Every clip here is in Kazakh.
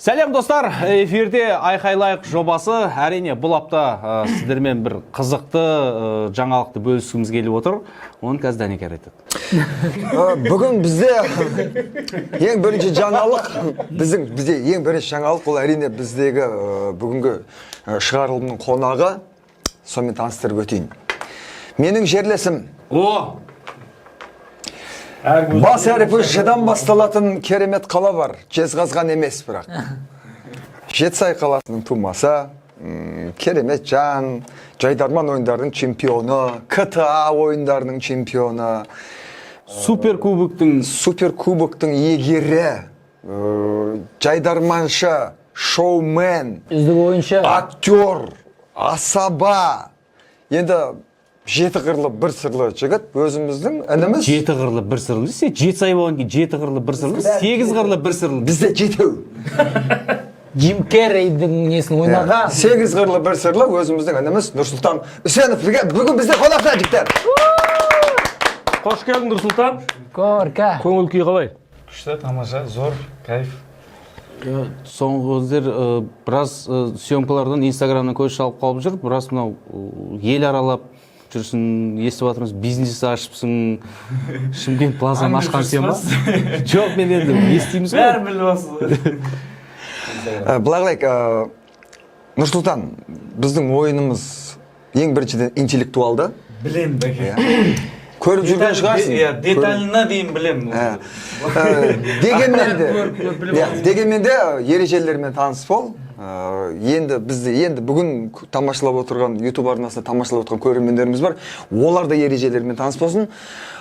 Сәлем, достар! Эфирде «Айқайлайық» жобасы. Әрине, бұл апта сіздермен бір қызықты жаңалықты бөліскіміз келіп отыр. Оны қазір Дәнекер айтады. Бүгін бізде ең бірінші жаңалық, бізде ең бірінші жаңалық, ол, әрине, біздегі бүгінгі шығарылымның қонағы. Сонымен таныстырып өтейін: менің жерлесім, О! бас әрпі Ж-дан басталатын керемет қала бар, Жезқазған емес, бірақ Жетісай қаласының тумасы, керемет жан, жайдарман ойындарының чемпионы, КТА ойындарының чемпионы, Супер кубоктың супер кубоктың иегері, жайдарманшы, шоумен, үздік ойыншы, актер, асаба, енді жеті қырлы бір сырлы жігіт, өзіміздің ініміз. Жеті қырлы бір сырлы. Сен Жетісай болғаннан кейін жеті қырлы бір сырлы, сегіз қырлы бір сырлы. Бізде жетеу. Джим Керридің несін ойнаған. Сегіз қырлы бір сырлы өзіміздің ініміз Нұрсұлтан Үсенов бүгін бізде қонақта, жігіттер. Қош келдің, Нұрсұлтан! Көркі. Көңіл күй қалай? Күшті, тамаша, зор, кайф. Соңғы кездер біраз съемкалардан, Инстаграмнан көз шалып қалып жүр. Біраз мынау ел аралап жүрсің, естіп жатырмыз, бизнес ашыпсың, Шымкент Плазаны ашқан сен ба? Жоқ, мен енді естиміз ғой. Бәрін біліп аласыз ғой. Былай қылайық, Нұрсұлтан, біздің ойынымыз ең біріншіден интеллектуалды. Білемін, бәке. Көріп жүрген шығарсың. Иә, деталіне дейін білемін. Дегенмен де Көріп біліп иә, дегенмен де ережелермен таныс бол. Енді бізді енді бүгін тамашалап отырған, YouTube арнасында тамашалап отырған көрермендеріміз бар, олар да ережелермен таныс болсын.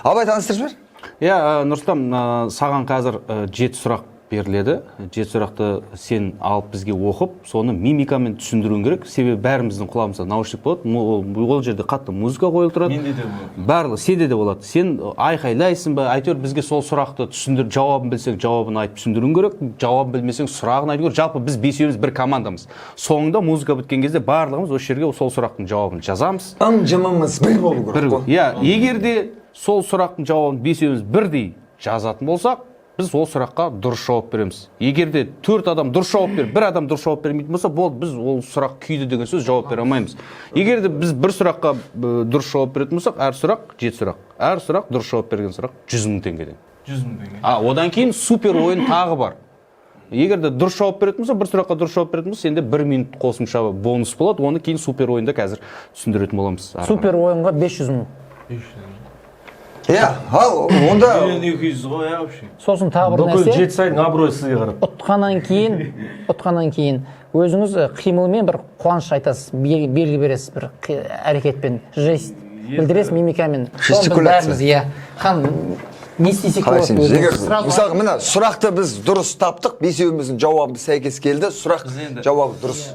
Абай, таныстырып жібер. Иә, Нұрсұлтан, саған қазір жеті сұрақ беріледі. Жеті сұрақты сен алып, бізге оқып, соны мимикамен түсіндіруің керек, себебі бәріміздің құлағымызда наушник болады. Ол жерде қатты музыка қойылып тұрады. Менде де болады. Барлығы сенде де болады. Сен айқайлайсың ба, әйтеуір бізге сол сұрақты түсіндір. Жауабын білсең, жауабын айтып түсіндіруің керек, жауабын білмесең, сұрағын айту керек. Жалпы, біз бесеуміз бір командамыз. Соңында, музыка біткен кезде, барлығымыз осы жерге сол сұрақтың жауабын жазамыз. ым жымымыз бір болу керек Бір қой. Иә, егер де сол сұрақтың жауабын бесеуміз бірдей жазатын болсақ, біз ол сұраққа дұрыс жауап береміз. Егер де төрт адам дұрыс жауап беріп, бір адам дұрыс жауап бермейтін болса, болды, біз ол сұрақ күйді деген сөз, жауап бере алмаймыз. Егер де біз бір сұраққа дұрыс жауап беретін болсақ, әр сұрақ, жеті сұрақ, әр сұрақ дұрыс жауап берген сұрақ 100 000 теңгеден. 100 000 теңге. А одан кейін супер ойын тағы бар. Егер де дұрыс жауап беретін болса, бір сұраққа дұрыс жауап беретін болса, сенде бір минут қосымша бонус болады. Оны кейін супер ойында қазір түсіндіретін боламыз ары қарай. Супер ойынға 500 мың. Иә, ал онда 1 200 000 ғой, иә, вообще. Сосын тағы бір Бүкіл нәрсе. Жетісайдың абыройы сізге қарап. Ұтқаннан кейін өзіңіз қимылмен бір қуаныш айтасыз, белгі бересіз, бір әрекетпен, жест білдіресіз, мимикамен. Соны біз Жестикуляция. бәріміз, иә, хан не істесек Қалай болады сенбейсіз? өзіңіз? Егер Сразу мысалға, міне, сұрақты біз дұрыс таптық, бесеуіміздің жауабымыз сәйкес келді, сұрақ Біз енді- жауабы дұрыс.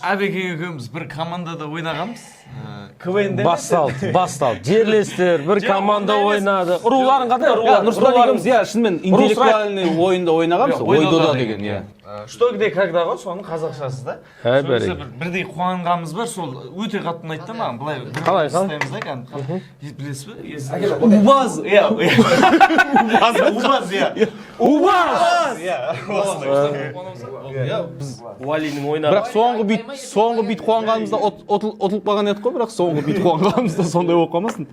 Әбеке екеуміз бір командада ойнағанбыз. КВН-де. Басталды, басталды. Жерлестер бір Жоқ, команда ондай емес. ойнады. Руларың қандай? Иә, Рулар? Нұрсұлтан екеуміз, иә, шынымен интеллектуальный ойында ойнағанбыз. Ой Ой дода деген, иә. «Что, где, когда» ғой, соның қазақшасы да. Ә, Сол кезде бәрекелді. бір бірдей қуанғанымыз бар, сол өте қатты ұнайды да маған. Былай бір Қалай, қалай? ұстаймыз да кәдімгі. Білесіз бе? Убаз, иә. Убаз, иә. Убаз! Иә. Уалиның ойнағы. Бірақ соңғы бит қуанғанымызда ұтылып қалған едік қой, бірақ соңғы бит қуанғанымызда сондай болып қалмасын.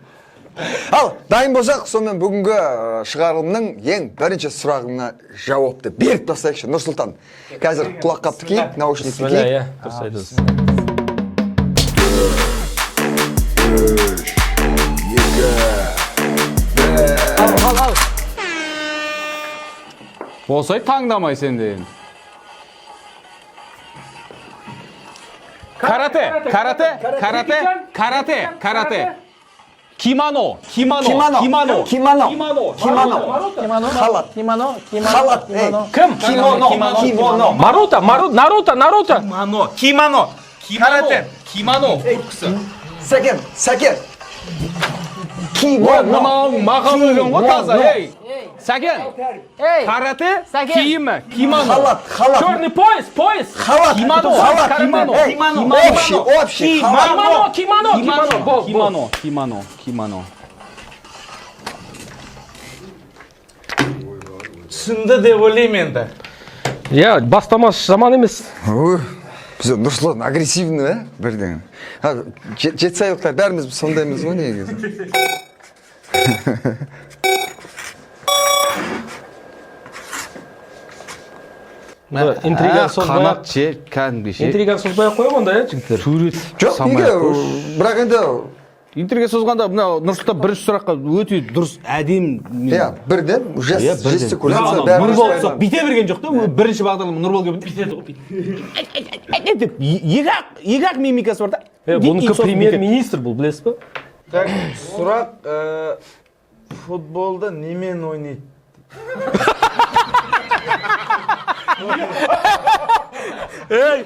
Ал дайын болсақ, сонымен бүгінгі шығарылымның ең бірінші сұрағына жауапты беріп тастайықшы. Нұрсұлтан, қазір құлаққапты киіп, наушникті Бісміллә, киіп. Иә, дұрыс айтасыз. Үш, екі, Ал, ал, ал. Болсай, таңдамай сен де енді. Карате, карате, карате, карате, карате. Кимоно, кимоно, Кимоно, кимоно, кимоно, кимоно, кимоно, Кимоно, Халат. кимоно, кимоно, Халат, ей. кимоно. Кім? Кимоно, кимоно. Марута, Марута, Наруто, Наруто. Кимоно, кимоно. Карате. Кимоно, курткасы. Сәкен, Сәкен. Ой, Кимоно. мынауың маған өлген ғой таза, ей. Сәкен, Ей, карате, Сәкен. киімі, кимоно. Халат, халат. Черный пояс, пояс. Халат, Кимоно, халат. кимоно, Эй, кимоно. общий, общий, халат. Кимоно, кимоно, кимоно. Бол, бол. Кимоно, кимоно, кимоно. Түсінді деп ойлаймын енді. Иә, бастамасы жаман емес. Ой, бізде Нұрсұлтан агрессивный, ә, бірден. А, жетісайлықтар бәріміз сондаймыз ғой негізі. Интрига созбай Қанат ше, кәдімгі ше. Интриганы созбай ақ қояйық онда, иә, жігіттер. Сурет Жоқ, салмай неге? ақ қойшы. Бірақ енді Интрига созғанда мына Нұрсұлтан бірінші сұраққа өте дұрыс, әдемі. Иә, бірден Иә, бірден. жестикуляция Анау бәрі Нұрбол дұрыс. ұқсап бүйте берген жоқ та, бірінші бағдарлама Нұрбол келіп бүйтеді ғой, бүйтіп. Деп екі ақ мимикасы бар да. Бұнікі Сосын бүйтеді. Премьер-министр бұл, білесіз ба? Так, сұрақ, футболды немен ойнайды? Ей!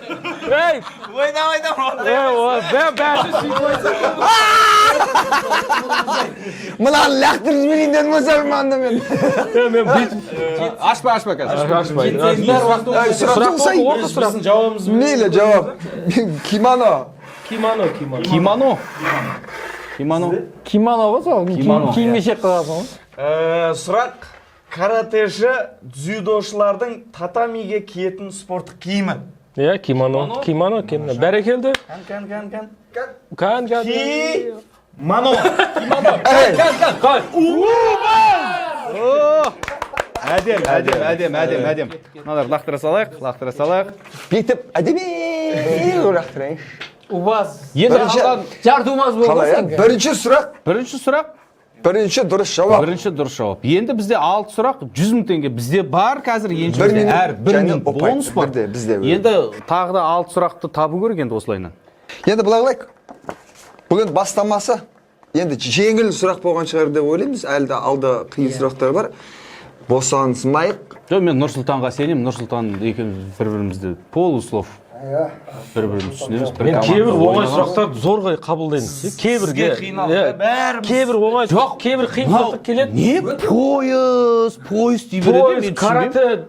Ойна, ойна, ойна. Ей, о, бәрі сөйтіп айтса. Мынаны лақтырып жіберейін дедім ғой Сәлманды мен. Е, мен бүйтіп Ашпа, ашпа қазір. Ашпайды. Ай, сұрақ Сұрақ болса, оқы, оқы сұрақ. Біздің жауабымыз мейлі жауап. Кимоно. Кимоно, кимоно. Кимоно. Кимоно. Кимоно ғой сол. Кимоно. Киім-кешек қыласың ғой. Сұрақ, каратэші, дзюдошылардың татамиге киетін спорттық киімі. Иә, кимоно, кимоно, кимоно. Бәрекелді. Кән, кән, кән, кән. Кән, кән. Кимоно. Эй, Кән. Әдем, әдем, әдем, әдем, әдем. Мыналарды лақтыра салайық, лақтыра салайық. Бүйтіп әдемі лақтырайын. Убаз. Енді Бірінші- қалған Жарты умаз болды Қалай, ғой ә? сенікі. Бірінші сұрақ, бірінші сұрақ, бірінші дұрыс жауап. бірінші дұрыс жауап. Енді бізде алты сұрақ, 100 мың теңге бізде бар қазір Бір еншімізде, минут әр бір және минут ұпай. бонус бар. Бірде, бізде. Енді тағы да алты сұрақты табу керек енді осылайынан. Енді былай қылайық. Бұл енді бастамасы. Енді жеңіл сұрақ болған шығар деп ойлаймыз. Әлі де алда қиын сұрақтар бар. Босансымайық. Жоқ, мен Нұрсұлтанға сенемін. Нұрсұлтан екеуміз бір бірімізді полуслов бір бірімізді түсінеміз. Бір Мен командада кейбір оңай ойнағанбыз. сұрақтарды зорға қабылдаймын. Кейбірге Сізге қиналды, иә, бәріміз. Кейбір оңай сұрақ, кейбір қиын Мынау сұрақтар келеді. Не пояс, пояс дей береді, Пояс, мен түсінбеймін. каратэ.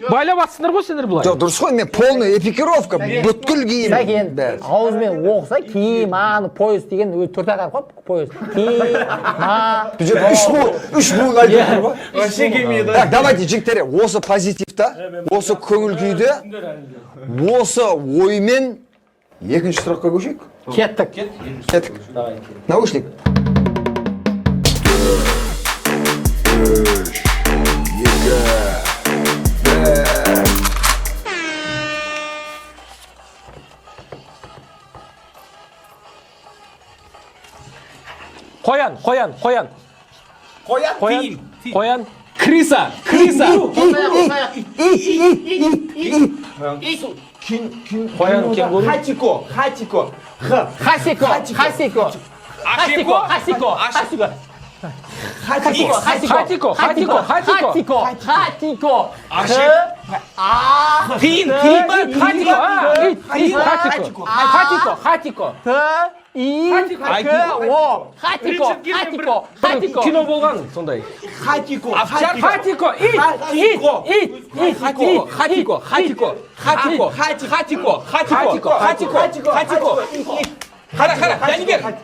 Байлап атсыңдар ғой сендер былай. Жоқ, дұрыс қой, мен полный экипировка, бүткіл киім. Сәкен, Бәрі. ауызбен оқыса, киман, пояс деген өзі төрт ақ әріп қой, пояс. Кима. Бұл жерде үш буын айтып тұр ғой. Вообще келмейді. Так, давайте, жігіттер, осы позитивта, осы көңіл күйде, осы оймен екінші сұраққа көшейік. Кеттік. Кеттік. Наушник. Үш, екі, бір. Қоян, қоян, қоян. Қоян. Қоян, қоян. Криса, криса. Қоян, кенгуру. Хатико, хатико. Х. Хасико, хасико. Хасико, хасико, хасико. Хатико, Хатико, хатико, хатико. хатико, хатико. Х, А, Қиын, қиын, хатико, а, ит, ит, хатико. Хатико, хатико. Т, И, К, О. Хатико, хатико, хатико. Кино болған сондай. Хатико. Хатико, ит, ит, ит, ит, ит, Хатико, хатико, хатико, хатико, хатико, хатико, хатико, хатико. Қара, қара, Дәнігер.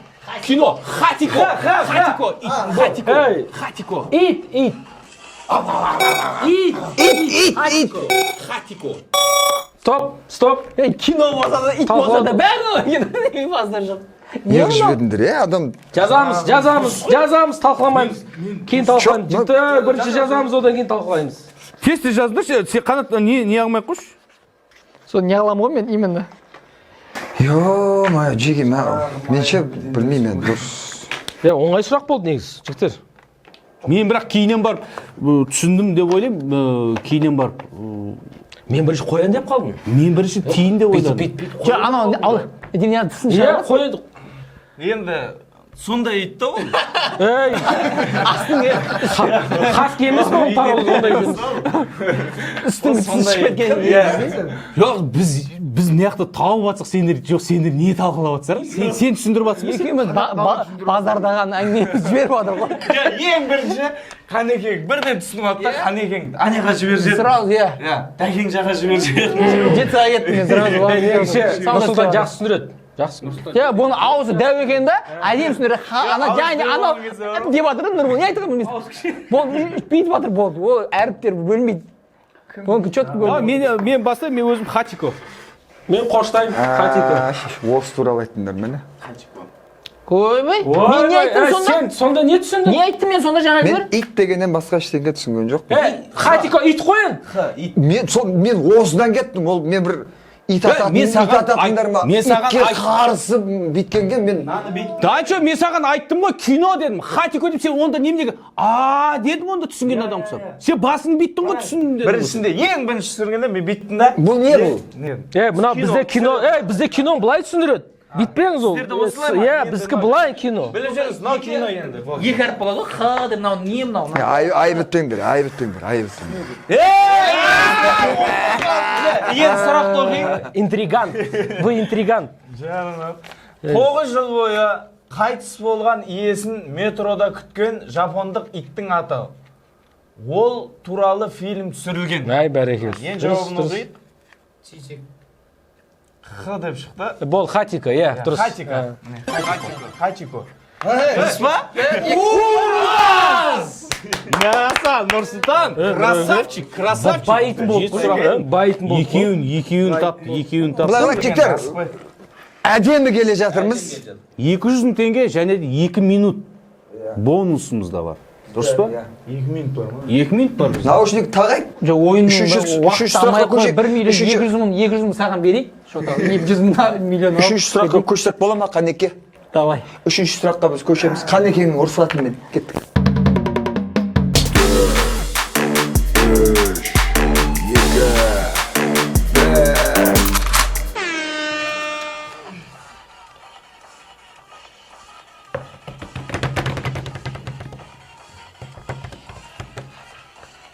Кино, хатико, хатико, ит, хатико, Эй. хатико, Ит, ит. Ит. Ит, ит, ит. хатико. Стоп, стоп. Ей, кино болса да, ит болса да, бәрін басында жоқ. Неғып жібердіңдер, е, адам Жазамыз, жазамыз, жазамыз, талқыламаймыз. Кейін талқылаймыз. Жоқ, Жігіттер, бірінші жазамыз, одан кейін талқылаймыз. Тез тез жазыңдаршы, сен, Қанат, не қылмай ақ қойшы. Сол не қыламын ғой мен именно. Ё-моё, жеке, менше білмеймін енді дұрыс. Иә, оңай сұрақ болды негізі, жігіттер. Мен бірақ кейіннен барып түсіндім деп ойлаймын, кейіннен барып Мен бірінші қоян деп қалдым. Мен бірінші тиін деп ойладым. Бүйтіп, бүйтіп. Жоқ, анау ал не тісін Иә, шығарады. қоян. Енді сондай ит та ол. Ей! Хаски емес пе ол, паровоз ондай емес. Үстіңгі тісін шығып кеткен. Жоқ, біз мына жақта тауып жатсақ, сендер жоқ, сендер не талқылап жатсыңдар? Сен түсіндіріп жатсың ба сен? Екеуміз базардағы әңгімемізді жіберіп жатыр ғой. Ең бірінші Қанекең бірден түсініп алды да, Қанекең анаяға жіберіп жіберді. Сразу, иә. Иә, Дәкең жаққа жіберіп жіберді. Жетісайға кеттім мен сразу. Ше, Нұрсұлтан жақсы түсіндіреді. Жақсы. Иә, бұның аузы дәу екен да, әдемі түсіндіреді. Ана және анау деп жатыр да, Нұрбол не айтқанын білмейсің. Болды, бүйтіп жатыр, болды. Ол әріптер бөлмейді. Онікі четко А, көрінді. мен бастаймын, мен өзім Хатико. Мен қоштаймын, Хатико. Орыс туралы айттыңдар міне. Ойбай, мен не айттым сонда? Сен сонда не түсіндің? Не айттым мен сонда жаңа Мен бір? ит дегеннен басқа ештеңе түсінген жоқпын. Е, Хатико ит қой енді. Мен сол, мен осыдан кеттім. Ол мен бір ит ататын, мен ит саған ататындар ма? мен саған Итке қарсы бүйткенге мен Да че, мен саған айттым ғой, кино дедім, Хатико деп, сен онда неменеге а дедім, онда түсінген адам ұқсап. Сен басың бүйттің ғой, түсіндім дедім. Біріншінде, ең бірінші түсіргенде мен бүйттім да. Бұл не бұл? Не? Е, мына бізде кино, е, бізде киноны былай түсіндіреді. Бүйтпеңіз ол. Сіздерде осылай ма? Иә, біздікі былай кино. Біліп жүріңіз, мынау кино енді. Болды. Екі әріп болады ғой, х деп, мынау не мынау? Айып етпеңдер, айып етпеңдер, айып етпеңдер. Енді сұрақты оқиын. Интригант. Вы интригант. 9 жыл бойы қайтыс болған иесін метрода күткен жапондық иттің аты. Ол туралы фильм түсірілген. Әй, бәрекелді. Ең жауабын оқиық. Х деп шықты. Бол, Хатико, иә, дұрыс. Хатико. Хатико. Дұрыс па? Мәса, Нұрсұлтан, красавчик, красавчик. Байитын болып Жеті сұрақ. Байитын болып. Екеуін тапты, екеуін тапты. Былай қарай, жігіттер, әдемі келе жатырмыз. 200 мың теңге және де 2 минут бонусымыз да бар. Дұрыс па? 2 минут бар ма? 2 минут бар бізде. Наушник тағайық. Жоқ, ойынның Үшінші- уақыт үшінші алмай сұраққа қой, көшейік. 1 миллион Үшінші- 200 мың, 200 мың саған берейік. Что-то, 100 мың миллион алып. Үшінші сұраққа көшсек бола ма, Қанеке? Давай. Үшінші сұраққа біз көшеміз. Қанекеңнің рұқсатымен кеттік.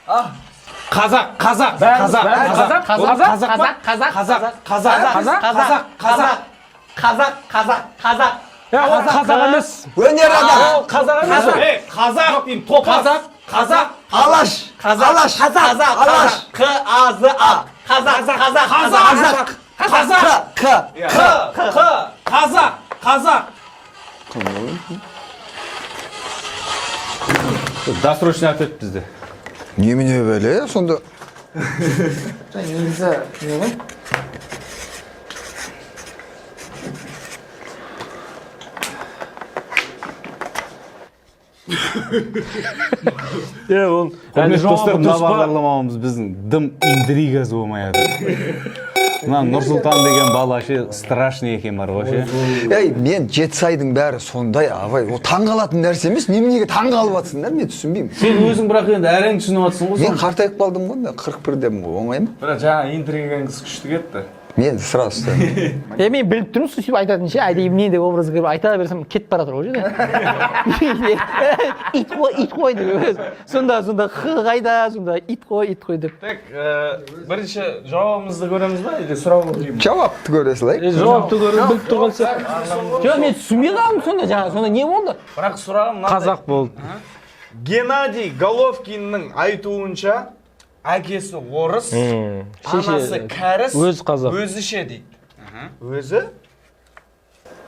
Қазақ, қазақ, қазақ, Қазақ, қазақ, қазақ, Қазақ, қазақ, қазақ, қазақ, Қазақ? қазақ, қазақ. Қазақ, қазақ, қазақ. Е, ол қазақ емес. Өнер адам. Ол қазақ емес. ол. Ей, қазақ деймін, топас. Қазақ, Алаш. Алаш. Қазақ, Алаш. К А З А. Қазақ, қазақ, қазақ, Қазақ. К. К, К, қазақ, қазақ. Досрочный ответ бізде. Немене бәле, сонда Негізі не ғой? Е, ол. Құрметті достар, мына дұрыс па? бағдарламамыз біздің дым интригасы болмай жатыр. Мына Нұрсұлтан деген бала ше страшный екен бар ғой ше. Ей, мен Жетісайдың бәрі сондай, абай. Ол таңғалатын нәрсе емес. Неменеге таңғалып жатсыңдар, мен түсінбеймін. Сен өзің бірақ енді әрең түсініп жатсың ғой Мен соны. қартайып қалдым ғой, мен 41-демін ғой, оңай ма? Бірақ жаңа интригаңыз күшті кетті. Мен сразу ұстаймын. Е, мен біліп тұрмын, сөйтіп айтатын ше, әдейі мен де образ кіріп айта берсем кетіп бара жатыр ғой жерде. Ит қой, ит қой деп. Сонда х қайда, сонда ит қой, ит қой деп. Так, бірінші жауабымызды көреміз ба, или сұрақ оқиын ба? Жауапты көре салайық. Е, жауапты көріп біліп тұрған сияқты. Жоқ, мен түсінбей қалдым сонда жаңа, сонда не болды? Бірақ сұрағым мынандай. Қазақ болды. Геннадий Головкиннің айтуынша, әкесі орыс, анасы кәріс, Өзі қазақ. Өзі ше дейді. Өзі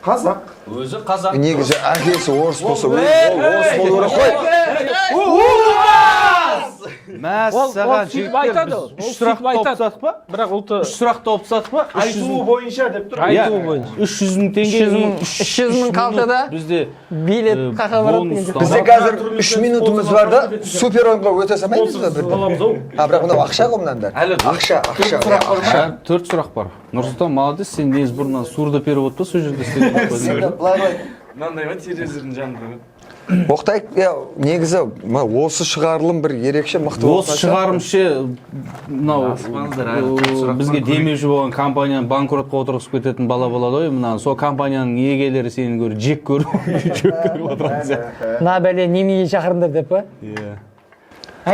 қазақ. Өзі қазақ. Негізі әкесі орыс болса, өзі ол орыс болу керек қой. Мәссаған, сөйтіп жігіттер, айтады, біз ол үш сұрақ сөйтіп айтады. тауып тастадық па? Бірақ ұлты Үш сұрақ тауып тастадық па? Айтуы бойынша деп тұр. айтуы бойынша. 300 мың теңге, 300 мың қалтада бізде билет қақа барады бонус деген та Бізде бар. қазір 3 минутымыз бар да, супер ойынға өте салмаймыз ба бірден? Аламыз ау. А, бірақ мынау ақша ғой мынаның бәрі. Әлі Ақша, ақша, иә, ақша. Әлі төрт сұрақ бар. Нұрсұлтан, молодец, сен негізі бұрыннан сурдоперевод па сол жерде істеп Енді былай былай. Мынандай ма телевизордың жанында? Оқтайық, иә, негізі мына осы шығарылым бір ерекше мықты болып Осы шығарым ше мынау Аспаныздар, әлі төрт сұрақ бізге бар. демеуші болған компанияны банкротқа отырғызып кететін бала болады ғой, мына сол компанияның иегелері сені көріп жек көріп жек көріп отырған сияқты. Мына бәле неменеге шақырдыңдар деп па? Иә.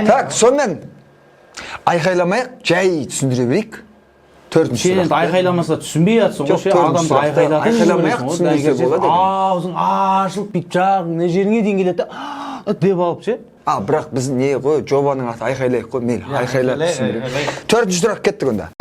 Так, сонымен айқайламайық, жай түсіндіре берейік. Төртінші Сен енді сұрақ. айқайламаса түсінбей жатсың ғой Жоқ, ше, төртінші адамды сұрақты айқайлатып айқайламай ақ жібересің ғой, түсіндірсе дәнекер болады екен. Аузың ашылып бүйтіп жағың мына жеріңе дейін келеді да, деп алып ше. А, бірақ біз не ғой, жобаның аты айқайлайық қой, мейлі, айқайлап түсіндірейік. Төртінші сұрақ, кеттік онда.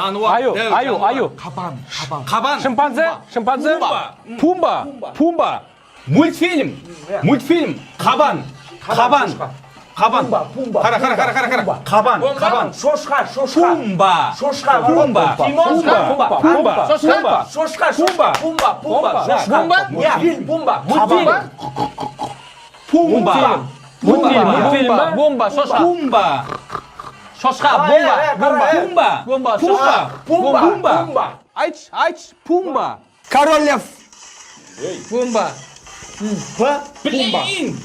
Жануар. Аю, Дәу, аю, жануар. аю. Қабан, қабан. Қабан. Шимпанзе, шимпанзе. Пумба. Пумба. Пумба. Мультфильм. Мультфильм. Қабан. Қабан. Қабан. Пумба, пумба. Қара, қара, қара, қара, қара. Қабан. Қабан. Шошқа, шошқа. Пумба. Шошқа. Пумба. Тимон, Пумба. Пумба. Пумба. Шошқа, Пумба. шошқа. Пумба, пумба. Пумба. Шошқа. Пумба? Иә, пумба. Мультфильм. Пумба. Мультфильм, мультфильм ба? Бомба, шошқа. Пумба. Шошқа, бомба, бомба. Пумба. Бомба, Пумба. шошқа. Пумба. Пумба. Пумба. Айтшы, айтшы. Пумба. Король лев. Бомба. Блин.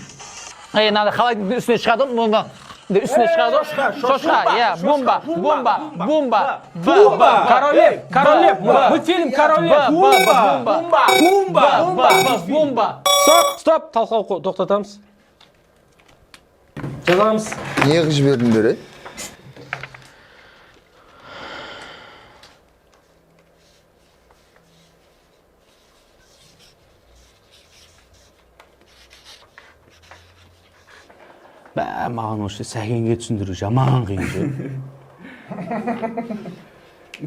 Ей, мынандай қалайдың үстіне шығады ғой, бомба. Үстіне шығады ғой. Шошқа, иә, бомба, бомба, бомба. Пумба. Король лев, король лев. Мультфильм король лев. Бомба, Пумба. Пумба. бомба, бомба. Стоп, стоп, талқылау тоқтатамыз. Жазамыз. Не қылып жібердіңдер, ей? Бә, маған осы Сәкенге түсіндіру жаман қиын ше.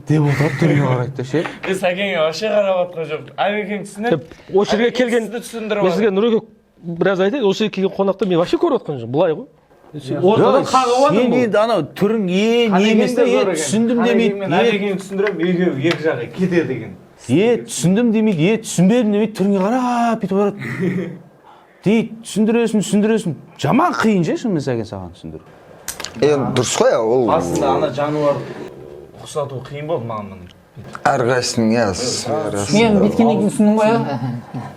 Деп отырады, түріне қарайды да ше. Сәкеңе вообще қарап жатқан жоқ. Әбекең түсінеді. Осы жерге келген Сізді түсіндіріп мен сізге, Нұреке, біраз айтайын, осы жерге келген қонақты мен вообще көріп отқан жоқпын, былай ғой. Ортадан қағып Сен жатырмын. енді анау түрің е не емес та, е түсіндім демейді, Мен е Әбекеңді түсіндіремін, екеуі екі жаққа кетеді екен. е түсіндім демейді, е түсінбедім демейді, түріңе қарап бүйтіп барады. Дейді, түсіндіресің, түсіндіресің. Жаман қиын ше шынымен Сәкен саған түсіндіру. Енді дұрыс қой, ол Басында ана жануар ұқсату қиын болды маған мұны. әрқайсысының, иә, сферасы. Мен біткеннен кейін түсіндің ғой, иә?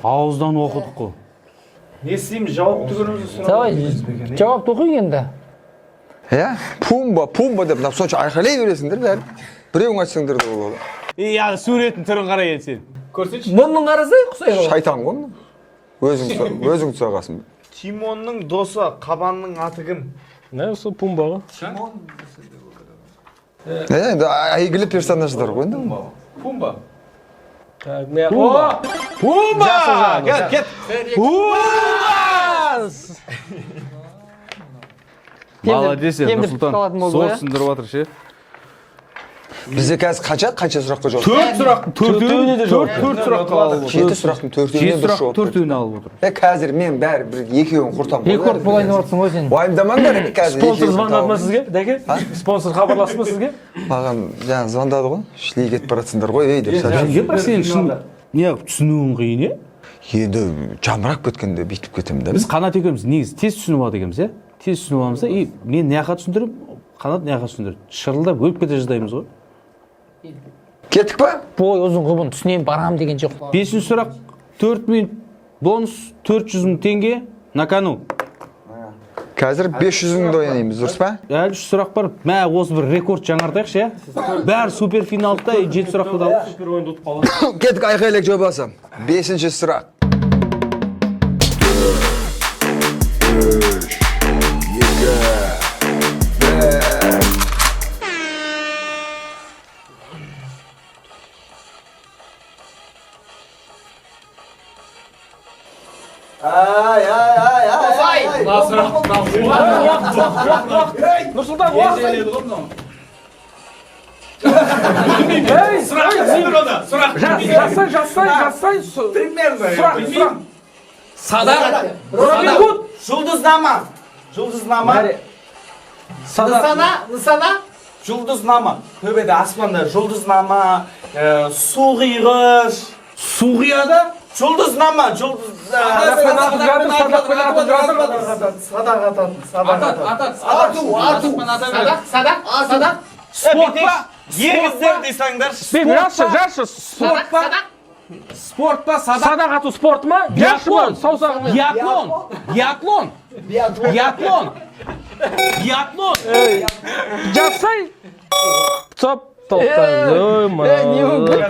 Ауыздан оқыдық қой. Не істейміз, жауапты көреміз сұрақ. Давай, жауапты оқиық енді. Иә, пумба, пумба деп мына сонша айқайлай бересіңдер бәрі. Біреуің айтсаңдар да болады. Е, ана суреттің түрін қара енді сен. Көрсетші. Мұрнын қарасай, ұқсайды ғой. Шайтан ғой мынау. Өзің өзің сұрағасың. Тимонның досы қабанның аты кім? Не, сол Пумба ғой. Е, енді әйгілі персонаждар ғой енді. Пумба. Так, О! Пумба! Кет, кет. Пумба! Молодец сен, Кемді Нұрсұлтан. қалатын болды Зор ғой, иә? түсіндіріп жатыр ше. Бізде қазір қанша сұраққа жауап? Төрт сұрақ, Төртеуіне де жауап төрт сұраққа алып отыр. Жеті сұрақтың төртеуіне Жеті дұрыс сұрақ жауап берді. төртеуін алып отыр. Е, қазір мен бәрі бір екеуін құртамын ғой. Рекорд болайын деп отырсың ғой сен. Уайымдамаңдар, қазір Спонсор екеуін звондады ма табамын. сізге, Дәке? Спонсор хабарласты ма сізге? Маған жаңа звондады ғой. Шли кетіп баратсыңдар ғой, ей деп сәл. Неге бірақ сен шын неғып түсінуің қиын, е? Енді жамырап кеткенде бүйтіп кетемін да. Біз Қанат екеуміз негізі тез түсініп алады екенбіз, иә? Тез түсініп аламыз да, и мен мына жаққа түсіндіремін, Қанат мына жаққа түсіндіреді. Шырылдап өліп кете жаздаймыз ғой. Кеттік па? Бой ұзын қылып түсінемін, барам деген жоқ. Бесінші сұрақ, 4 минут бонус, 400 мың теңге на кону. Қазір 500 мыңды ойнаймыз, дұрыс па? Әлі үш сұрақ бар. Мә, осы бір рекорд жаңартайықшы, иә? Бәрі суперфиналда и жеті сұрақты да алып. Супер ойынды ұтып қалады. Кеттік, айқайлек жобасы. Бесінші сұрақ. Үш, екі, бір. Нұрсұлтан, уақыт. Ей, жазсай, жазсай, жазсай. Примерно. Сұрақ, сұрақ. Садақ. Робин Гуд. Жұлдызнама. Жұлдызнама. Нысана, нысана. Жұлдызнама. Төбеде аспанда жұлдызнама, су құйғыш. Су құяды? Жұлдызнама, жұлдыз. Садақпен атып жатыр, садақпен атып жатыр. Садақ ататын, садақ ататын. Атат, ату, ату. Садақ, садақ, садақ. Спорт па? Егіздер дейсіңдерші. Бек, жазшы, жазшы. Садақ, садақ. Спорт па, садақ? Садақ ату спорты ма? Жазшы ма? Саусағымен. Биатлон! Биатлон! Биатлон! Биатлон! Жазсай. Стоп, тоқта. Ой, мына.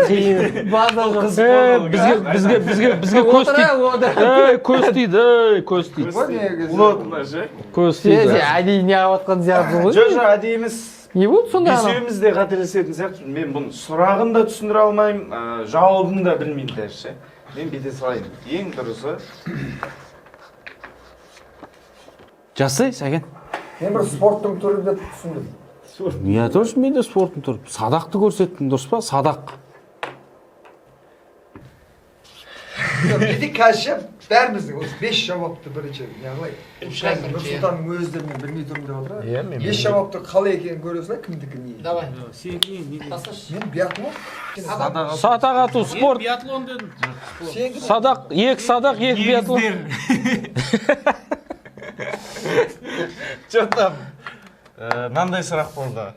Қиын. Е, бізге көз тиді. Ей, көз тиді, ей, көз тиді. Көз тиді. Әдейі не қылып жатқан сияқтысың ғой. Жоқ, жоқ, әдейі емес. Не болды сонда анау? Бесеуіміз де қателесетін сияқтымыз. Мен бұның сұрағын да түсіндіре алмаймын, жауабын да білмеймін даже ше. Мен бүйте салайын. Ең дұрысы Жазсай, Сәкен. Мен бір спорттың түрі деп түсіндім. Я тоже, мен де спорттың түрі. Садақты көрсеттім, дұрыс па? Садақ. Бізде қазір бәріміздің осы бес жауапты бірінші неғылайық. Қазір Нұрсұлтанның өзі де мен білмей тұрмын деп отыр. Иә, мен Бес жауапты қалай екенін көре салайық, кімдікі не. Давай. Сенікі не? Мен биатлон. Садақ ату спорт. Биатлон дедім. Сенікі Садақ, екі садақ, екі биатлон. Че там? Мынандай сұрақ болды.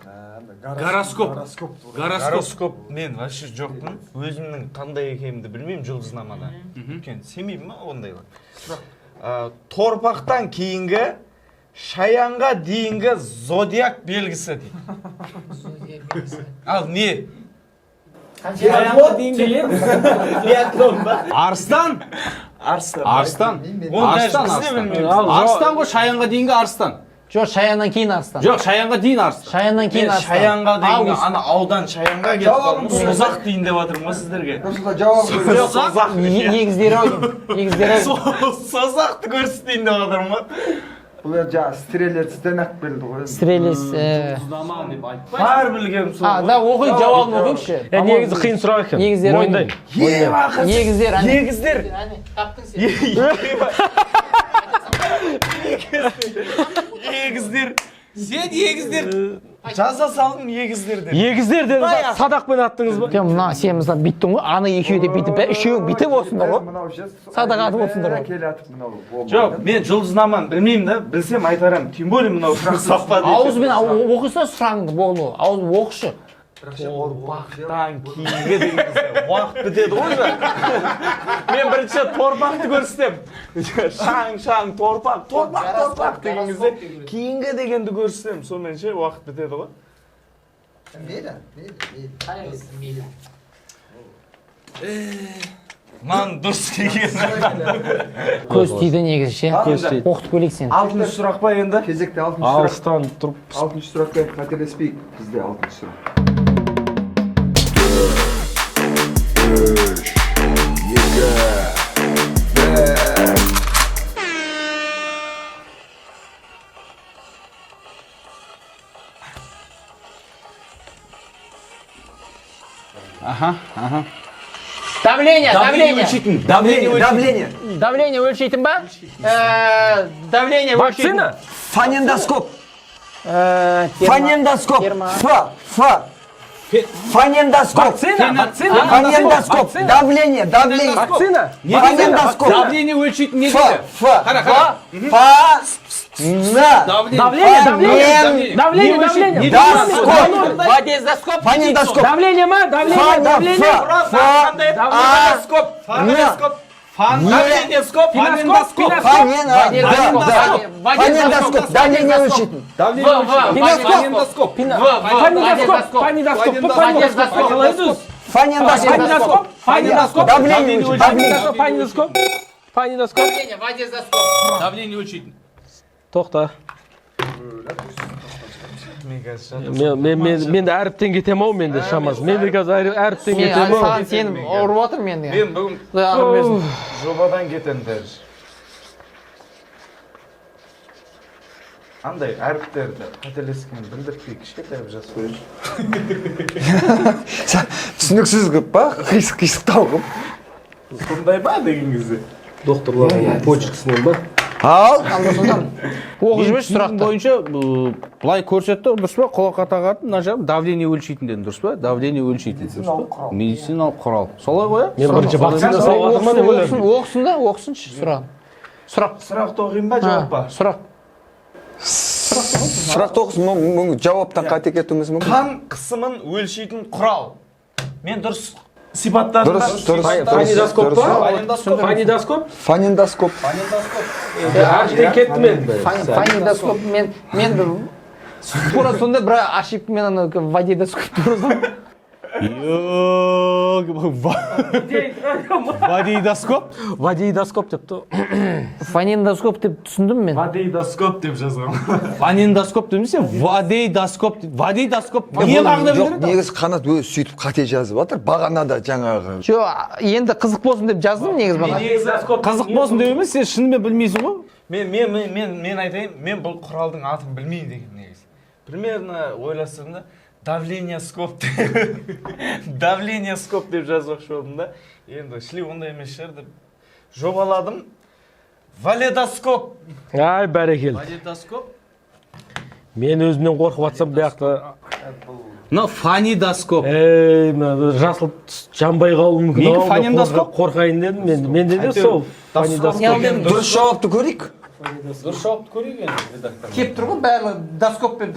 Гороскоп. Гороскоп. Гороскоп. Гороскоп мен вообще жоқпын. Өзімнің қандай екенімді білмеймін жұлдызнамада. Өйткені сенбеймін ма ондайға. Торпақтан кейінгі шаянға дейінгі зодиак белгісі дейді. Ал не? Биатлон ба? Арыстан. Арыстан. Арыстан. Оны даже Арыстан, біз де арыстан. білмейміз. Арыстан ғой, шаянға дейінгі арыстан. Жоқ, шаяннан кейін арыстан. Жоқ, шаянға дейін арыстан. Шаяннан кейін Мен арыстан. шаянға дейінгі Август. ана аудан шаянға кетіп Жауабын қалдым. Созақ дейін деп жатырмын ғой сіздерге. Нұрсұлтан жауабын көрсет. Созақ. Егіздер ау деймін. Егіздер ау деймін. Созақты көрсетейін деп жатырмын ғой. Бұл енді жаңағы стрелецтен ақ белді ғой. Стрелец. Бар білгенім сол. А, да, оқиық, жауабын оқиықшы. Е, негізі қиын сұрақ екен. Егіздер ау деймін. Мойындаймын. Егіздер, әне. Егіздер. Әне, таптың сен. Егіздер. Сен егіздер. Жаза салдым егіздер деп. Егіздер дедіңіз, садақпен аттыңыз ба? Жоқ, мына сен мысалы бүйттің ғой, ана екеуі де бүйтіп, үшеуің бүйтіп отырсыңдар ғой. Мынау ше, Садақ атып отырсыңдар ғой. Келе атып мынау. Жоқ, мен жұлдызнаманы білмеймін да, білсем айтар едім. Тем более мынау сұрақ сапа дейді. Ауызбен оқыса сұрағыңды болды. Ауыз оқышы. Торпақтан кейінгі деген кезде уақыт бітеді ғой уже. Мен бірінші торпақты көрсетемін. Шаң, шаң, торпақ, торпақ, торпақ деген кезде кейінгі дегенді көрсетемін. Сонымен ше уақыт бітеді ғой. Мейлі, мейлі, мейлі. Мынаның дұрыс деген. Көз тиді негізі ше. Көз тиді. Оқытып көрейік сені. Алтыншы сұрақ па енді? Кезекте алтыншы сұрақ. Алыстан тұрып Алтыншы сұраққа қателеспейік. Бізде алтыншы сұрақ. 3, 2, 1. Аха, аха. Давление, давление. өлшейтін. Давление өлшейтін. Давление. Давление өлшейтін ба? Давление өлшейтін. Вакцина? Фонендоскоп. Термо- Фонендоскоп. термо- Ф, Ф. Фонендоскоп. Вакцина, вакцина. Фонендоскоп. Давление, давление. Вакцина. Фонендоскоп. Давление өлшейтін не Ф, дейді? Ф, Қара, қара. Ф, Н. Давление, давление. Давление, давление. Доскоп. Водездоскоп. Фонендоскоп. Давление ма? Давление, давление. Ф, А, Фонендоскоп. Фонендоскоп. Фонендоскоп. Фонендоскоп. Давление өлшейтін. Фонендоскоп. Фонендоскоп. Фонендоскоп. Фонендоскоп. Фонендоскоп. Фонендоскоп. Фонендоскоп. Давление өлшейтін. Давление. Фонендоскоп. Фонендоскоп. Давление, водездоскоп. Давление өлшейтін. Тоқта. Мен мен мен мен де әріптен кетемін ау, мен де шамасы. Мен де қазір әріптен Мен кетемін ау. саған сеніп ұрып отырмын енді. Мен бүгін Құдай ақыл берсін. жобадан кетемін даже. Андай әріптерді қателескенін білдіртпей кішкентай қылып жазып қояйыншы. Түсініксіз қылып па? Қисық қисықтау қылып. Сондай ба деген кезде. Докторлардың почеркісінен ба? Ал. Оқып жіберші Сұрақ сұрақты. бойынша былай көрсетті, дұрыс па? Құлаққа тағатын мына жағы давление өлшейтін дедім, дұрыс па? Давление өлшейтін, дұрыс па? Медициналық құрал. Солай ғой, иә? Мен бірінші вакцина салып жатыр ма деп Оқысын, ойладым. оқысын да, оқысыншы сұрағын. Сұрақ. Сұрақты оқиын ба, жауап па? Сұрақ. Сұрақ тоғыз, жауаптан қате кетуіміз мүмкін. Қан қысымын өлшейтін құрал. Мен дұрыс сипаттадым ба? Дұрыс, дұрыс, дұрыс. Фонендоскоп па? Дұрыс. Фонендоскоп? Фонендоскоп. Әріптен кетті мен. Фонендоскоп мен мен тура сондай бір ошибкамен ана водейдоскоп тура сол. Вадейдоскоп? Вадейдоскоп деп то. Фонендоскоп деп түсіндім мен. Вадейдоскоп деп жазған. Фонендоскоп демесе, вадейдоскоп. Вадейдоскоп не мағына Жоқ, білдіреді? негізі Қанат өзі сөйтіп қате жазып жатыр. Бағана да жаңағы. Жоқ, енді қызық болсын деп жаздым негізі бана. Қызық болсын деп емес, сен шынымен білмейсің ғой. Мен мен мен мен мен айтайын, мен бұл құралдың атын білмеймін деген негізі. Примерно ойластырдым да, давление скоп деп, давление скоп деп жазбақшы болдым да. Енді шли ондай емес шығар деп жобаладым. Валидоскоп. Ай, бәрекелді. Валидоскоп. Мен өзімнен қорқып жатсам, бұл жақта Мынау фанидоскоп. Ей, мына жасыл түс жанбай қалуы мүмкін. Неге Ау, мен фанидоскоп? Қорқайын дедім мен. Менде де сол фанидоскоп. Дұрыс жауапты көрейік. Дұрыс жауапты көрейік енді, редактор. Келіп тұр ғой барлығы доскоппен.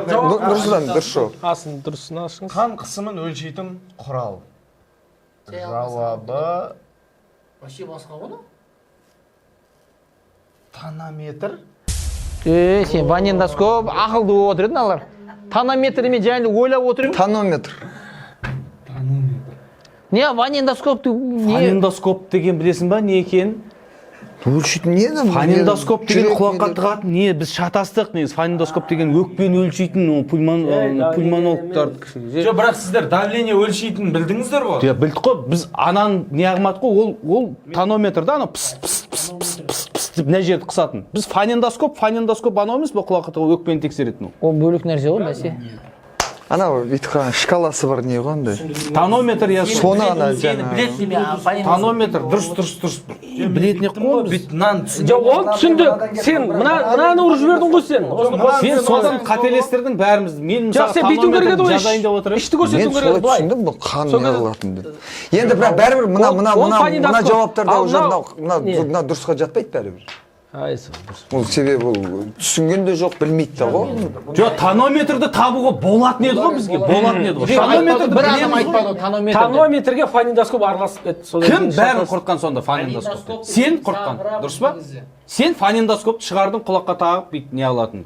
Нұрсұлтан, дұрыс жауап. Асын дұрысын ашыңыз. Қан қысымын өлшейтін құрал. Жауабы Вообще басқа ғой. Тонометр. Е, сен ванендоскоп ақылды болып отыр едің алар. Тонометр мен және ойлап отыр едім. Тонометр. Не, ванендоскоп не? Фанендоскоп деген білесің ба не екенін? Өлшейтін не еді? Фанендоскоп деген Жүрек құлаққа не тығатын не? Біз шатастық негізі. Фанендоскоп деген өкпені өлшейтін, ол пульмонологтар. Жоқ, бірақ сіздер давление өлшейтінін білдіңіздер ғой. Иә, білдік қой, біз ананы не қылмадық қой, ол тонометр да, анау пыс пыс пыс пыс пыс пыс деп мына жерді қысатын. Біз фанендоскоп анау емес пе, құлаққа тығып өкпені тексеретін ол. Ол бөлек нәрсе ғой, бәсе. Анау бүйтіп қалған шкаласы бар не ғой андай. Тонометр я Соны ана жаңа. Тонометр дұрыс, дұрыс, дұрыс. Білетін ек қой біз. Бүйтіп мынаны түсін. Жоқ, оны түсіндік. Сен мынаны ұрып жібердің ғой сен. Осыны қосып Сен жібердің. содан қателестірдің бәрімізді. Мен Жоқ, мысалы сен бүйтуің керек еді тонометрді ғой. жазайын деп отыр едім. Ішті Мен көрсетуің керек солай еді былай. түсіндім, бұл қан Сол не кезде- қылатын деп. Енді бірақ бәрібір мына Ол- мына ол мына мына фанидоскоп. жауаптарда Ал уже мынау- мынау не? мына мына дұрысқа жатпайды бәрібір. Ай, сол дұрыс. Ол себебі ол түсінген де жоқ, білмейді де ғой. Жоқ, тонометрді табуға болатын еді ғой бізге, болатын еді ғой. Тонометрді бір адам білеміз ғой. айтпады ғой, тонометр. деп. Тонометрге фанидоскоп араласып кетті. Содан Кім кейін бәрін шатас- құртқан сонда фанендоскопты? Сен құртқан, дұрыс па? Сен фанендоскопты шығардың, құлаққа тағып бүйтіп не қылатын.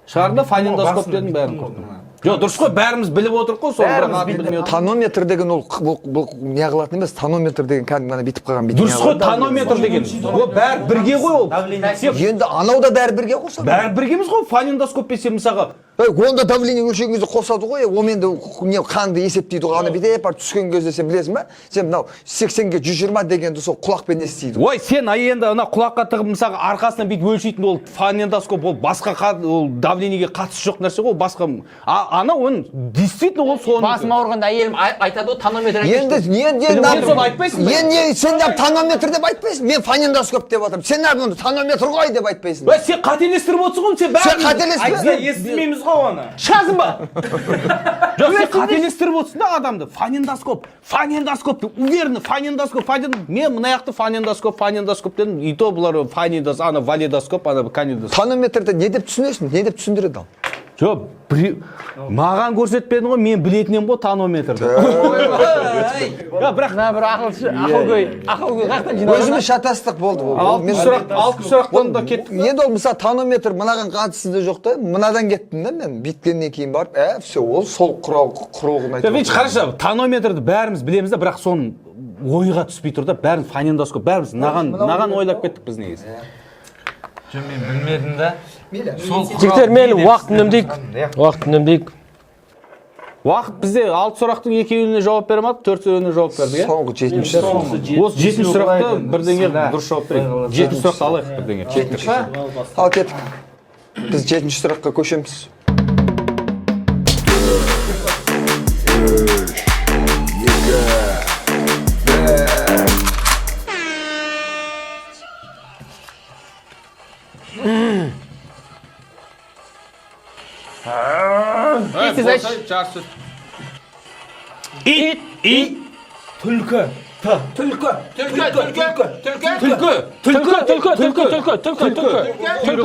Шығардың да фанендоскоп дедің, бәрін құрттың. Жоқ, дұрыс қой, бәріміз біліп отырық қой, соны бірақ атын білмей отырық. Тонометр деген ол бұл не қылатын емес, тонометр деген кәдімгі ана бүйтіп қалған бүйтіп. Дұрыс қой, тонометр деген. Ол бәрі бірге ғой ол. Сен Енді анау да бәрі бірге қосады. бәрі бірге емес қой, фанендоскоппен сен мысалға Ей, онда давление өлшеген кезде қосады ғой, онымен де не қанды есептейді ғой, ана бүйтіп барып түскен кезде сен білесің ба? Сен мынау 80-ге 120 дегенді сол құлақпен естиді. Ой, сен ай енді ана құлаққа тығып мысалға арқасынан бүйтіп өлшейтін ол фанендоскоп, ол басқа ол давлениеге қатысы жоқ нәрсе ғой, ол басқа. Ана оның действительно ол соны. Басым ауырғанда әйелім айтады ғой, тонометр Енді енді Сен соны айтпайсың ба? Енді сен де тонометр деп айтпайсың. Мен фанендоскоп деп жатырмын. Сен неғып оны тонометр ғой деп айтпайсың. Ой, сен қателестіріп отырсың ғой, сен бәрін. Сен қателеспе. Айтса естімейміз ғой оны. Шығасың ба? Жоқ, сен қателестіріп отырсың да адамды. Фанендоскоп, фанендоскоп деп, уверенно фанендоскоп, мен мына жақты фанендоскоп, фанендоскоп дедім. И то бұлар фанендос, ана валидоскоп, ана канидоскоп. Тонометрді не деп түсінесің? Не деп түсіндіреді ал? Жоқ, маған көрсетпедің ғой, мен білетін едім ғой тонометрді. Я, бірақ Мына бір ақылшы, ақылгөй, ақылгөй қаяқтан жиналған? Өзіміз шатастық болды ол. Ол мен- алтыншы сұрақ, алтыншы сұрақтан да кеттік. Енді ол мысалы тонометр мынаған қатысы да жоқ та, мынадан кеттім да мен бүйткеннен кейін барып, все, ол сол құрал құрылғыны айтып. Видишь, қарашы, тонометрді бәріміз білеміз да, бірақ соның ойға түспей тұр да, бәрін фанендоскоп, бәріміз наған ойлап кеттік біз негізі. Жоқ, мен білмедім да. Сол құрал Жігіттер, мейлі, не деп уақыт үнемдейік. түсіндірді? Уақыт үнемдейік. Уақыт бізде 6 сұрақтың екеуіне жауап бере алмадық, төртеуіне жауап бердік, иә? Соңғы жетінші. Осы жетінші сұрақты бірдеңе дұрыс жауап берейік. Жетінші сұрақты алайық бірдеңе. Жетінші. Ал кеттік. Біз жетінші сұраққа көшеміз. Тез айтшы. Ит, ит, Түлкі. Т. Түлкі. Түлкі, түлкі, түлкі. түлкі, Түлкі, түлкі, түлкі, түлкі, түлкі, түлкі,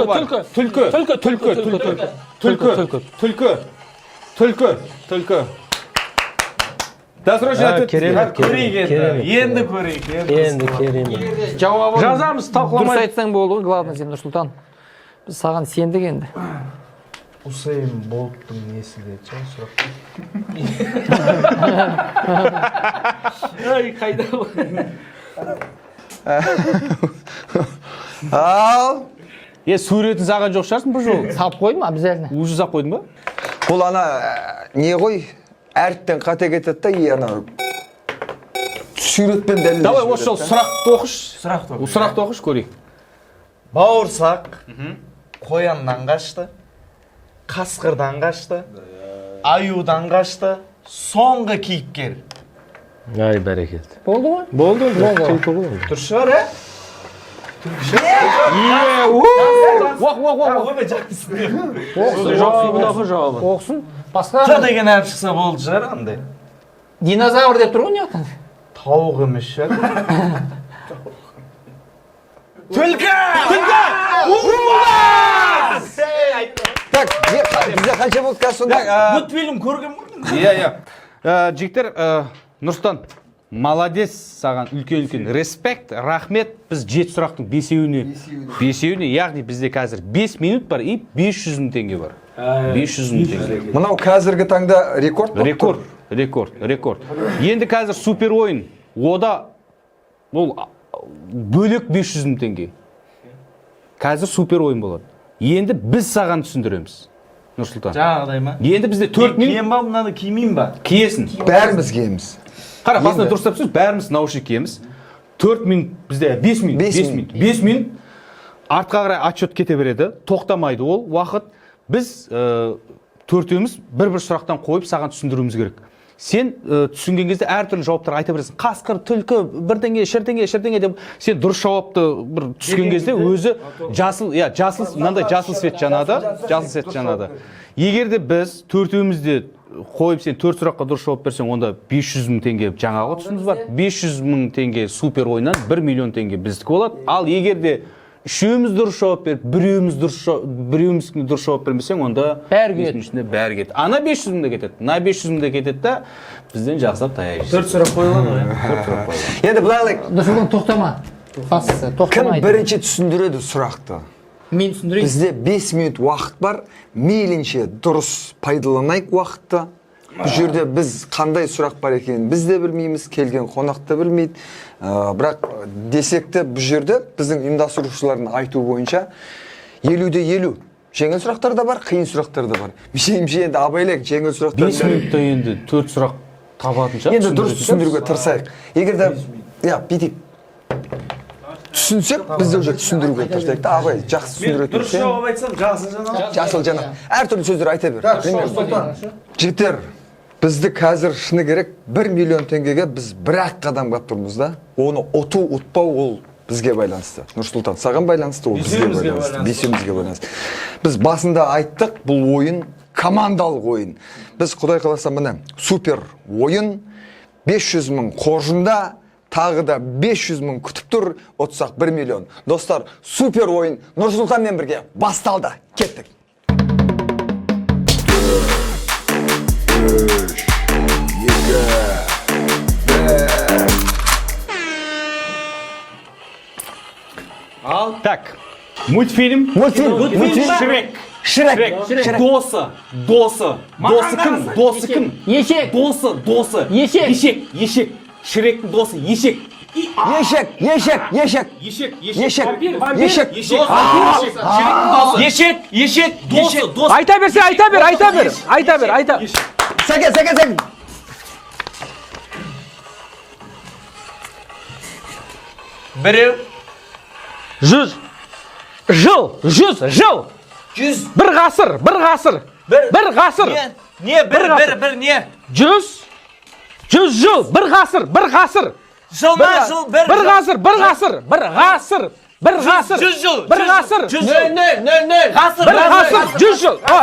түлкі, түлкі, түлкі, түлкі, түлкі, түлкі, түлкі, түлкі, түлкі, түлкі. Досрочно ответ. Керемет, Көрейік енді. керемет. Енді көрейік. Енді керемет. Жауабын Жазамыз, дұрыс талқыламай. айтсаң болды ғой, главное сен, Нұрсұлтан. Біз саған сендік енді. Усейн Болттың несі деді ше сұрақ. Ай, қайда? Ал Е, суретін саған жоқ шығарсың бұл жолы. Салып қойдым обязательно. Уже салып қойдың ба? Бұл ана не ғой, әріптен қате кетеді да, и ана суретпен дәлелдеп Давай осы жолы жібереді да. сұрақты оқыш. Сұрақты оқы. Сұрақты оқыш көрейік. Бауырсақ, Қояннан қашты, қасқырдан қашты, аюдан қашты. Соңғы кейіпкер. Ай, бәрекелді. Болды ғой. Болды енді. Болды. Түлкі ғой енді. Дұрыс шығар, ә? Уақ, уақ, уақ. Ойбай, жақсы. Жауабын оқы, жауабын. Оқысын. Басқа Т деген әріп шықса болды шығар андай. Динозавр деп тұр ғой мына жақтан. Тауық емес шығар. Түлкі! Так, бізде қанша болды қазір сонда? Мультфильм көрген ғой. Иә, иә. Жігіттер, Нұрсұлтан, молодец, саған үлкен-үлкен респект, рахмет. Біз 7 сұрақтың бесеуіне, яғни бізде қазір 5 минут бар и 500 мың теңге бар. 500 мың теңге. Мынау қазіргі таңда рекорд болып Рекорд, тұр. рекорд, рекорд. Енді қазір супер ойын. Ода ол бөлек 500 мың теңге. Қазір супер ойын болады. Енді біз саған түсіндіреміз, Нұрсұлтан. Жаңағыдай ма? Енді бізде 4 минут Кием ба мынаны, кимеймін ба? киесің. Бәріміз киеміз. Қара, басында Енді. дұрыстап сөз, бәріміз наушник киеміз. 4 минут бізде, 5 минут, 5 5 минут, 5 минут артқа қарай отчет кете береді, тоқтамайды ол уақыт. Біз төртеуміз бір-бір сұрақтан қойып саған түсіндіруіміз керек. Сен түсінген кезде әртүрлі жауаптар айта бересің. Қасқыр, түлкі, бірдеңе, шірдеңе, шірдеңе деп сен дұрыс жауапты бір түскен кезде өзі жасыл, иә, жасыл, мынандай жасыл свет жанады, жасыл свет жанады. Егер де біз төртеуміз де қойып сен 4 сұраққа дұрыс жауап берсең, онда 500 мың теңге жаңағы ұтысымыз бар. 500 мың теңге супер ойыннан 1 миллион теңге біздікі болады. Ал егер де үшеуміз дұрыс жауап беріп, біреуіміз дұрыс жауап бермесең, онда Бәрі бес кетеді. минут ішінде бәрі кетеді. Ана 500 мың да кетеді, мына 500 мың да кетеді да, бізден жақсылап таяқ жейсің. 4 сұрақ қойылады ғой. 4 сұрақ қойылады. Енді былай қылайық. Нұрсұлтан, тоқтама. Бастысы, Кім тоқтама. бірінші түсіндіреді сұрақты? Мен түсіндірейін. Бізде 5 минут уақыт бар. Мейлінше дұрыс пайдаланайық уақытты. Бұл жерде біз қандай сұрақ бар екенін біз де білмейміз, келген қонақ та білмейді. Бірақ десек те бұл жерде біздің ұйымдастырушылардың айтуы бойынша 50-де 50. Жеңіл сұрақтар да бар, қиын сұрақтар да бар. Меніңше енді абайлайық, жеңіл сұрақтар. 5 минутта енді 4 сұрақ табатын шығар. Енді дұрыс түсіндіруге тырысайық. Егер де, иә, бүйтейік. Түсінсек, біз де уже түсіндіруге тырысайық та, абай, жақсы түсіндіретін Дұрыс сен. жауап айтсам, жасыл жанады. Жасыл жанады. Әртүрлі сөздер айта бер. Примерно. Жігіттер, бізді қазір шыны керек 1 миллион теңгеге біз бір-ақ қадам қалып тұрмыз да. Оны ұту, ұтпау ол бізге байланысты. Нұрсұлтан, саған байланысты, ол бізге Бесеумізге байланысты. байланысты. Бесеумізге байланысты. Біз басында айттық, бұл ойын командалық ойын. Біз Құдай қаласа міне супер ойын 500 мың қоржында, тағы да 500 мың күтіп тұр, ұтсақ 1 миллион. Достар, супер ойын Нұрсұлтанмен бірге басталды. Кеттік. Так, мультфильм. Мультфильм. Мультфильм. Шрек. Шрек. Шрек. Досы, досы. Досы кім? Досы кім? Ешек. Досы, досы. Ешек. Ешек, ешек. Шректің досы ешек. Ешек, ешек, ешек. Ешек, ешек. Ешек. Ешек. Ешек. Шректің досы. Ешек, ешек, Досы, досы. Айта берсе, айта бер, айта бер. Айта бер, айта. Сәкен, сәкен, сәкен. Біреу. 100 жыл, 100 жыл. 100. Бір ғасыр, бір ғасыр. Бір. Бір ғасыр. Не? Не, бір, Бір бір, ғасыр. бір, не? 100 жыл, бір ғасыр, бір ғасыр. Жыл ма, жыл, бір. Бір ғасыр, бір ғасыр, бір ғасыр, бір ғасыр. 100 жыл. Бір ғасыр. 100 жыл. 0, 0, 0. Ғасыр. Бір ғасыр, 100 жыл. А.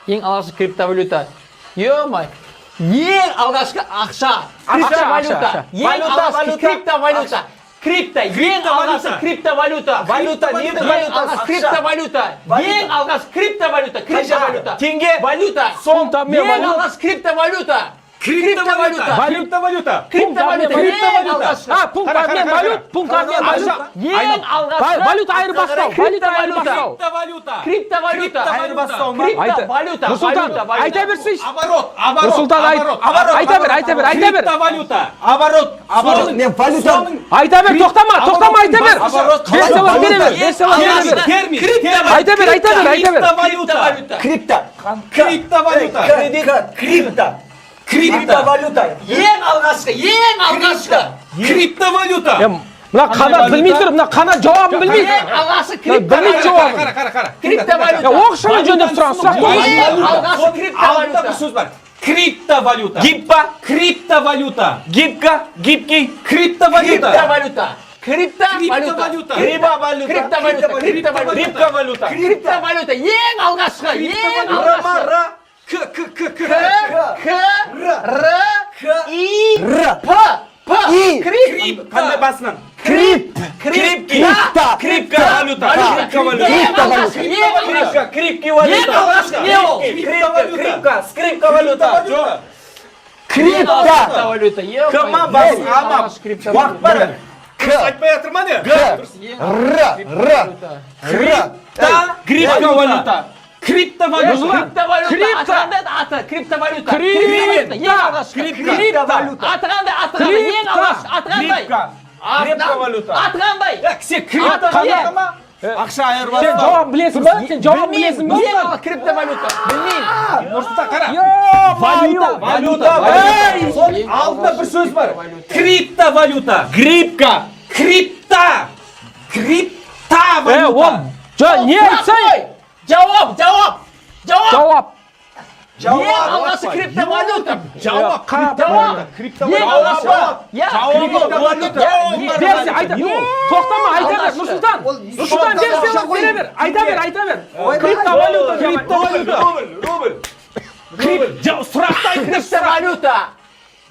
Ең алғашқы криптовалюта. Ё-май. Ең алғашқы ақша. Криптовалюта. ақша. Ең Валюта, алғашқы валюта. криптовалюта. Крипто, ең алғашқы криптовалюта. Валюта, ненің Ең валютасы? алғашқы криптовалюта. Ең алғашқы криптовалюта. Криптовалюта. Теңге. Валюта. Пункт обмена Ең валют. алғашқы криптовалюта. Криптовалюта. Криптовалюта. Криптовалюта. Ең алғашқы. А, пункт обмен валют, пункт обмен валют. Ең алғашқы Валюта айырбастау, валюта айырбастау. Криптовалюта. Криптовалюта. Айырбастау ма? Криптовалюта. Нұрсұлтан, Валюта, валюта. айта берсейші. Оборот, оборот. Нұрсұлтан, айт. оборот. Айта бер, айта бер, айта бер. Криптовалюта. Оборот, оборот. Мен валюта. Айта бер, тоқтама, тоқтама, айта бер. Оборот. Версиялар бере бер, версиялар бере бер. Термин, термин. Айта бер, айта бер, айта бер. Криптовалюта. Крипто. Криптовалюта. Крипто. Криптовалюта. Ең алғашқы, ең алғашқы. Криптовалюта. Мына Қанат білмей тұр, мына Қанат жауабын білмейді. Ең алғашқы Білмейді жауабын. Қара, қара, қара. криптовалюта. Оқшаны жөндеп сұраған сұрақ қой. Ең алғашқы Алдында криптовалюта. бір сөз бар. Криптовалюта. Гиппа. Криптовалюта. Гибка. Гибкий. Криптовалюта. Криптовалюта. Криптовалюта. Криптовалюта. Риба валюта. Криптовалюта. Криптовалюта. Рибка валюта. Криптовалюта. Ең алғашқы, ең алғашқы. Р, К, К, К, К. К, Р, И, П, П. И. Крип. Қандай басынан? Крип. Крипки. Крипто. Крипка валюта. Крипка валюта. Ең алғашқы, ең алғашқы. Крипка, крипки валюта. Ең алғашқы не ол? Крипка, крипка, скрипка валюта. Жоқ. Крипто. Криптовалюта. Е, Кма бас, ама. Уақыт бар. К. Айтпай жатыр ма не? Р. Р. Р. Та, Крипка валюта. Криптовалюта. Криптовалюта. Крипто. Аты қандай аты? Криптовалюта. Крипто. Ең алғашқы. Криптовалюта. Аты қандай? Аты қандай? Ең Крипто. алғашқы. Аты қандай? Крипка. Крипка валюта. Аты қандай? Сен криптовалюта ма? Ақша Сен айырбастау. жауабын білесің ба? Сен жауабын білесің ба? Ең алғашқы криптовалюта. Білмеймін. Нұрсұлтан, қара. Валюта, валюта, валюта. Соның алдында бір сөз бар. Криптовалюта. Грипка. Крипта. Е, ол Криптовалюта. жо, не Сұрақ айтсаң? қой. Жауап, жауап. Жауап. Жауап. Ең алғашқы криптовалюта. Жауап. Жауап. Ең алғашқы. Иә. Берсе, айта. Тоқтама, айта бер, Нұрсұлтан. Нұрсұлтан, берсе, бере бер. Айта бер, айта бер. Криптовалюта. Криптовалюта. Рубль, рубль. Сұрақты айтыңдаршы. Криптовалюта.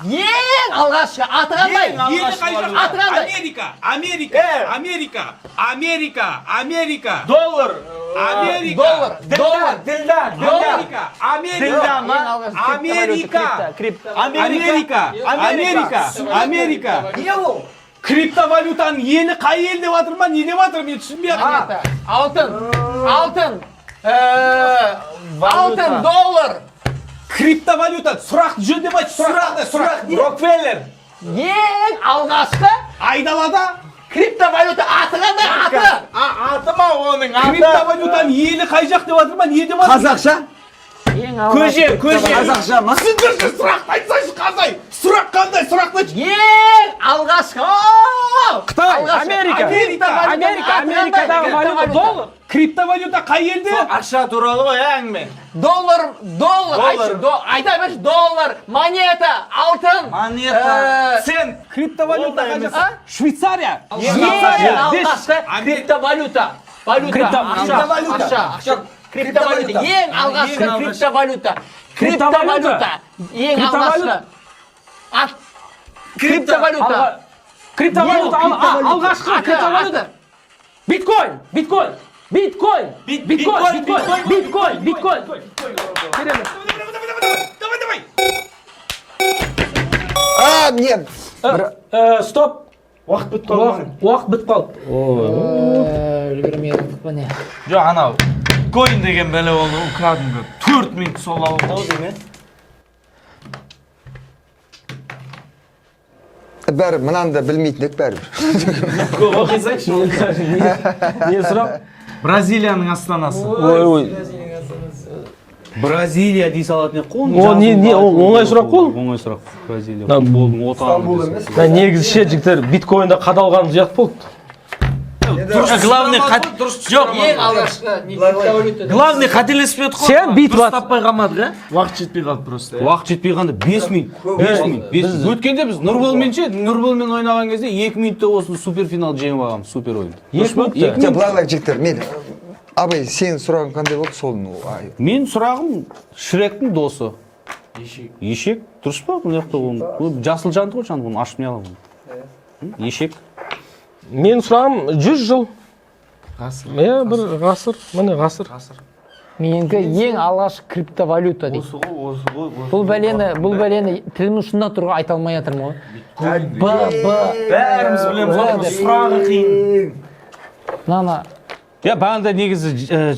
Ең алғашқы аты қандай? Елі қай жақта? Аты қандай? Америка, Америка, Америка, Америка, Америка, Доллар. Америка, Доллар, доллар. Дилда, дилда. Америка, Америка, Дилда ма? Ең алғашқы Америка. Крипто, Америка, Америка, Америка. Не ол? Криптовалютаның елі қай ел деп жатыр ма, не деп жатыр, мен түсінбей жатырмын. Алтын, алтын, алтын, доллар. Криптовалюта, сұрақты жөндеп айт, сұрақ қандай, сұрақ. Рокфеллер. Ең алғашқы Айдалада криптовалюта аты қандай аты? Аты ма оның аты? криптовалютаның елі қай жақ деп жатыр ма, не деп жатыр? Қазақша? Ең алғашқы Көже, көже. Қазақша ма? Түсіндірші, сұрақты айтсайшы, қандай? Сұрақ қандай, сұрақты айтшы. Ең алғашқы. Қытай, Америка. Америка, Америка, Америкадағы валюта доллар. Криптовалюта қай елде? Ақша туралы ғой әңгіме. Доллар, доллар, айтшы, айта берші, доллар, монета, алтын. Монета. Сен. Криптовалюта қай жақта? Швейцария. Ең алғашқы криптовалюта. Валюта, ақша, ақша, ақша. Криптовалюта. Ең алғашқы криптовалюта. Криптовалюта. Ең алғашқы. Криптовалюта. Криптовалюта, алғашқы криптовалюта. Биткоин, биткоин, биткоин, биткоин, биткоин, биткоин, биткоин. Керемет. Давай, давай. А, нет. Стоп. Уақыт бітіп қалды. Уақыт бітіп қалды. Үлгермедік міне. Жоқ, анау биткоин деген бәле болды ғой, кәдімгі 4 минут сол алды ғой деймін. Бәрі мынаны да білмейтін едік бәрібір. Оқисайшы. Не сұрақ? Бразилияның астанасы. Ой, ой. Бразилия дей салатын еді қой. О, не, ол оңай сұрақ қой ол. Оңай сұрақ. Бразилия. Футболдың отаны. Стамбул емес. Мына негізі ше жігіттер, биткоинда қадалғанымыз ұят болды. Главный жоқ, Ең алғашқы криптовалюта. главный қателеспедік қой. Сен бүйтіп Дұрыс ат. таппай қалмадық, ә? Уақыт жетпей қалды просто. Уақыт жетпей қалды 5 минут. 5 минут. 5 минут. Өткенде біз Нұрболмен ше, Нұрболмен ойнаған кезде 2 минутта осыны суперфинал жеңіп алғанбыз, супер ойын. 2 минутта. Жоқ, былай былай жігіттер, мен Абай, сенің сұрағың қандай болды, соны ай. Мен сұрағым Шректің досы. Ешек. Ешек, дұрыс па? Мына жақта оның жасыл жанды ғой, жанды, оны ашып не аламын. Ешек. Мен сұрағым 100 жыл. Ғасыр. Иә, бір ғасыр, міне ғасыр. Менікі ең алғашқы криптовалюта дейді. Осы ғой, осы ғой. Бұл бәлені, бұл бәлені тілімнің ұшында тұрға айта алмай жатырмын ғой. Б, Б, Бәріміз білеміз ғой, сұрағы қиын. мынаны Я бағанда негізі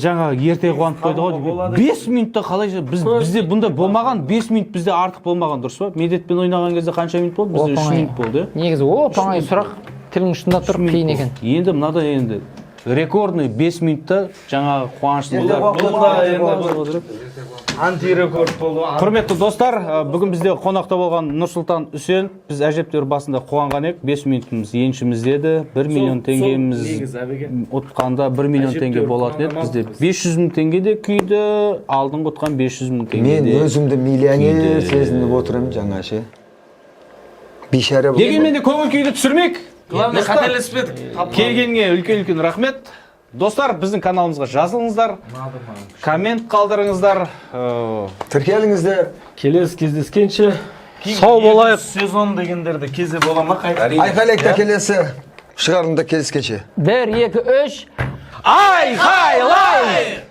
жаңа ерте қуанып қойды ғой. 5 минутта қалай бізде бұндай болмаған, 5 минут бізде артық болмаған, дұрыс па? Медетпен ойнаған кезде қанша минут болды? Бізде 3 Оп-оңай. минут болды, иә? Негізі оп оңай сұрақ, тілдің ұшында тұр, қиын екен. Енді мынада енді Рекордный 5 минутта жаңағы Қуаныштың Бұл да енді бұл антирекорд болды ғой. Құрметті достар, бүгін бізде қонақта болған Нұрсұлтан Үсен. Біз әжептәуір басында қуанған едік. 5 минутымыз еншімізде еді. 1 миллион теңгеміз Негізі, Әбеке. Ұтқанда 1 миллион теңге Әжептәуір болатын еді. қуана Бізде алмадық. 500 мың теңге де күйді, алдыңғы ұтқан 500 мың теңге Мен де. өзімді миллионер Күйді. сезініп отырмын жаңа ше. Бейшара болып. Дегенмен де көңіл күйді түсірмейік. Главное, Достар, қателеспедік. келгенге үлкен үлкен рахмет. Достар, біздің каналымызға жазылыңыздар, коммент қалдырыңыздар. Тіркеліңіздер. Келесі кездескенше Сау болайық. Сезон дегендерде кезде бола ма қайта? Айқайлайық та, келесі шығарылымда кездескенше. Бір, екі, үш. Айқайлай!